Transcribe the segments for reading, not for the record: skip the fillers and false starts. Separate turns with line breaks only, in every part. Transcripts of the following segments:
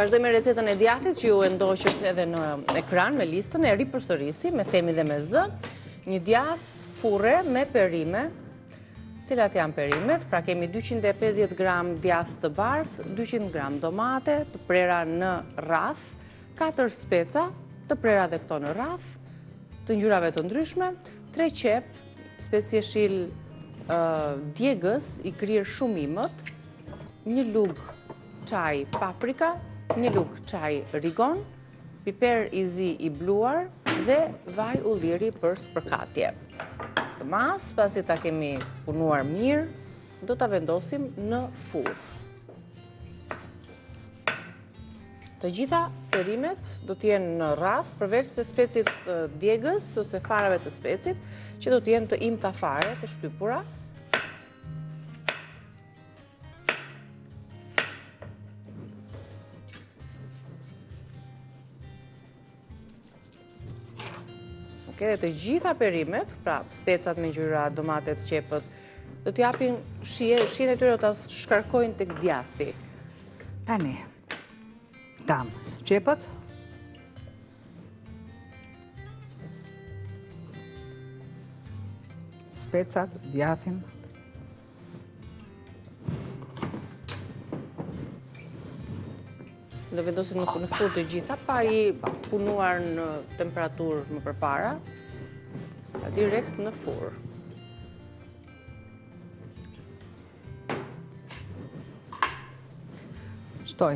Vazhdojmë me recetën e djathit që ju e ndoqët edhe në ekran me listën e ripërsërisim, e themi dhe me zë. Një djath furre me perime. Cilat janë perimet? Pra kemi 250 gram djath të bardhë, 200 gram domate të prera në rrathë, 4 speca të prera dhe këto në rrathë, të ngjyrave të ndryshme, 3 qepë, spec jeshil djegës i grirë shumë imët, një lugë çaji paprika, një lugë çaji rigon, piper i zi i bluar dhe vaj ulliri për spërkatje. Këtë masë, pasi ta kemi punuar mirë, do ta vendosim në furrë. Të gjitha perimet do të jenë në rrathë, përveç se specit djegës ose farave të specit, që do të jenë të imta fare, të shtypura. Ok, dhe të gjitha perimet, pra specat me ngjyra, domatet, qepët, do të japin shije, shijen e tyre do ta shkarkojnë tek djathi.
Tani, kam qepët, specat, djathin,
Do vendosim në në furrë të gjitha, pa i punuar në temperaturë më përpara, direkt në furrë.
Shtoj.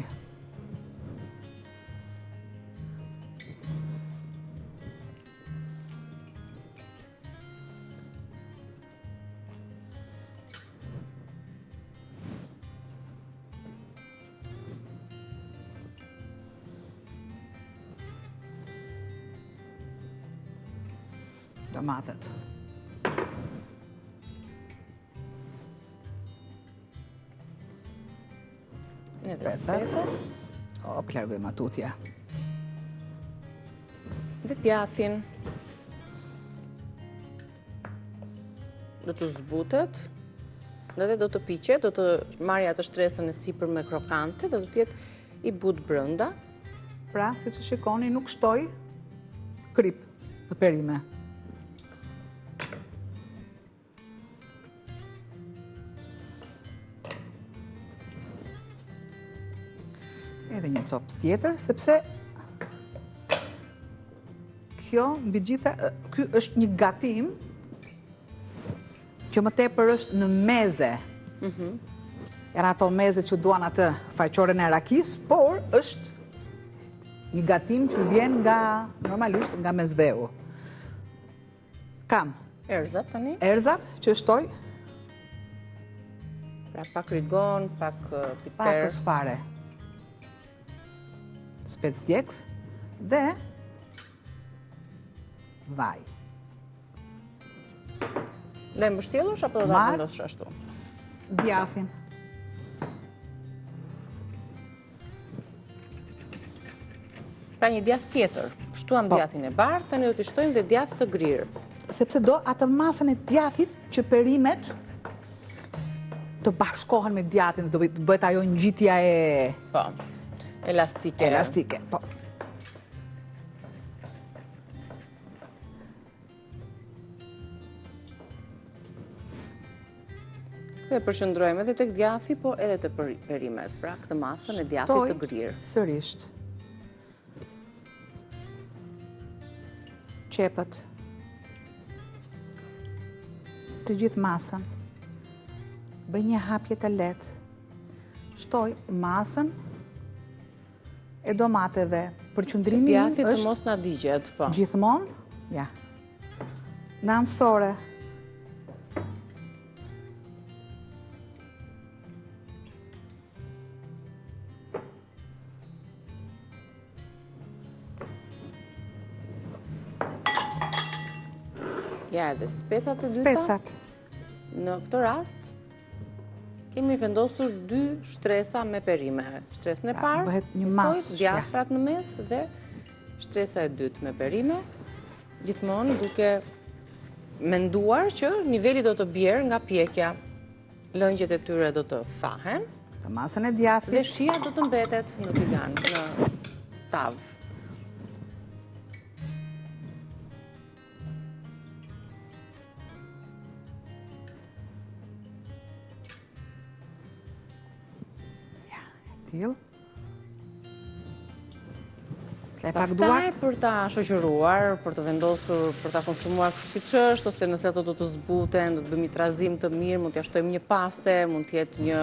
Domatet.
Edhe specat.
O, largojmë tutje.
Dhe djathin. Do të zbutet dhe do të piqet, do të marrë atë shtresën e sipërme krokante dhe do të jetë i butë brenda.
Pra, siç e shikoni, nuk shtoj kripë në perime. Edhe një copë tjetër, sepse kjo, mbi të gjitha, ky është një gatim që më tepër është në meze. Mhm. Janë ato meze që duan atë faqoren e rakisë, por është një gatim që vjen nga, normalisht, nga Mesdheu. Kam.
Erëzat tani?
Erëzat që shtoj.
Pra pak rigon, pak piper.
Pakëz fare. Spec djegës dhe vaj.
Dhe mbështjellësh apo do ta vendosësh ashtu?
Djathin.
Pra një djath tjetër. Shtuam po. djathin e bardhë, tani do t'i shtojmë dhe djath të grirë.
Sepse do atë masën e djathit që perimet të bashkohen me djathin, do të bëhet ajo ngjitja e...
Po, elastike.
Elastike, po.
Këtë e përqendrojmë edhe tek djathi, po edhe te perimet, pra këtë masën e djathit të grirë.
Sërisht. Qepët. Të gjithë masën. Bëj një hapje të lehtë. Shtoj masën e domateve. Përqendrimi
im është... Djathi të mos na digjet,
po. Gjithmonë, ja. Në anësore.
Ja, edhe specat e dyta.
Specat.
Në këtë rast, kemi vendosur dy shtresa me perime. Shtresën e pra, parë,
bëhet një masë,
djathrat në mes dhe shtresa e dytë me perime. Gjithmonë duke menduar që niveli do të bjerë nga pjekja. Lëngjet e tyre do të thahen.
Të masën e djathit.
Dhe shija do të mbetet në tigan, në tavë.
Ja, e tillë.
Pastaj për ta shoqëruar, për të vendosur, për ta konsumuar kështu siç është, ose nëse ato do të zbuten, do të bëjmë një trazim të mirë, mund t'ia shtojmë një paste, mund të jetë një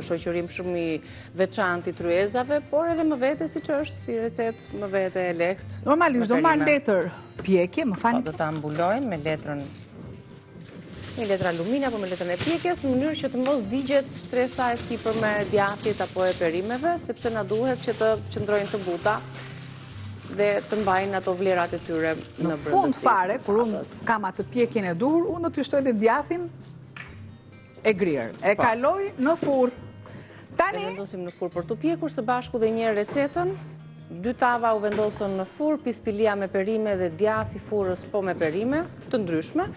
shoqërim shumë i veçantë i tryezave, por edhe më vete siç është, si recetë më vete e lehtë.
Normalisht, do marr letër pjekje, më falni.
Po, do ta mbulojmë me letrën me letër alumini apo me letrën e pjekjes, në mënyrë që të mos digjet shtresa e sipërme e djathit apo e perimeve, sepse na duhet që të qëndrojnë të buta dhe të mbajnë ato vlerat e tyre
në brendësi. Në fund fare, kur unë kam atë pjekjen e duhur, unë do t'i shtoj dhe djathin e grirë. E po. kaloj në furrë.
Tani... E vendosim në furrë për t'u pjekur, së bashku dhe një recetën. Dy tava u vendosën në furrë, pispilia me perime dhe djathi i furrës po me perime të ndryshme.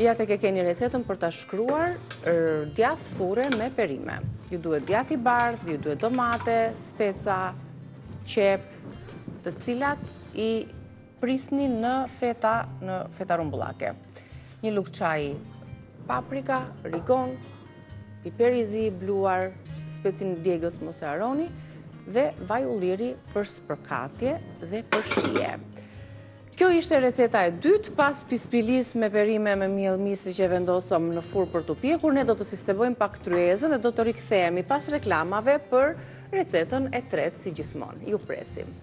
Ja tek e keni recetën për ta shkruar djath furre me perime. Ju duhet djath i bardhë, ju duhet domate, speca, qepë, të cilat i prisni në feta, në feta rrumbullake. Një lugë çaji paprika, rigon, piper i zi i bluar, specin djegës mos e harroni dhe vaj ulliri për spërkatje dhe për shije. Kjo ishte receta e dytë, pas pispilisë me perime me miell misri që e vendosëm në furrë për t'u pjekur, ne do të sistemojmë pak tryezën dhe do të rikthehemi pas reklamave për recetën e tretë si gjithmonë. Ju presim.